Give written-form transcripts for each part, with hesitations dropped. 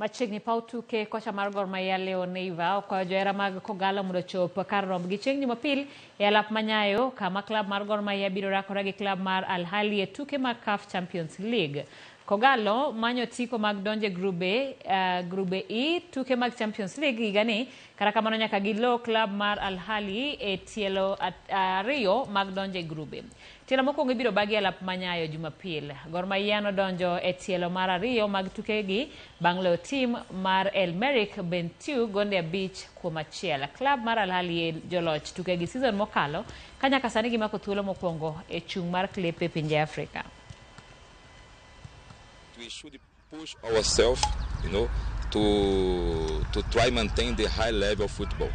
Machiegni paw tuke kocha mar Gor Mahia Leo Neiva okwayo johera mag Kogalo mondo ochop kar rombgi chieng' Jumapil e alap ma Nyayo kama klab mar Gor Mahia biro rakore gi klab mar Al Ahly e tuke mag CAF Champions League. Kogalo manyo otiko mag donjo e grube E tuke mag Champions League higani kata kamano nyaka gilo klab mar Al Ahly e tielo ariyo mag donjo e grube. Tielo mokwongo ibiro bagi e alap ma Nyayo Jumapil. Gor Mahia nodonjo e tielo mar ariyo mag tukegi bang' loyo tim mar El Merreikh Bentiu gonde 5-1. Klab mar Al Ahly e joloch tukegi season mokalo ka nyaka sani gimako thuolo mokwongo e chung' mar klepe pinje Afrika. We should push ourselves to try maintain the high level of football,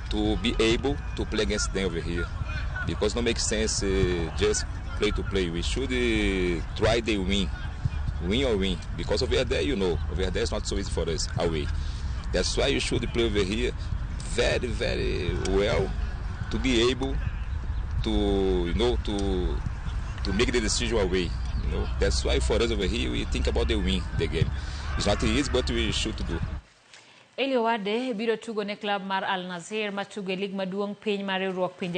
to be able to play against them over here, because no makes sense just play to play. We should try the win, win or win, because over there, over there it's not so easy for us away. That's why you should play over here very, very well to be able to make the decision away. That's why for us over here we think about the win the game. It's not easy, but we should do. Elly Owade biro tugo ne klab mar Al Nassr matugo e lig maduong' piny mar riwruok pinje.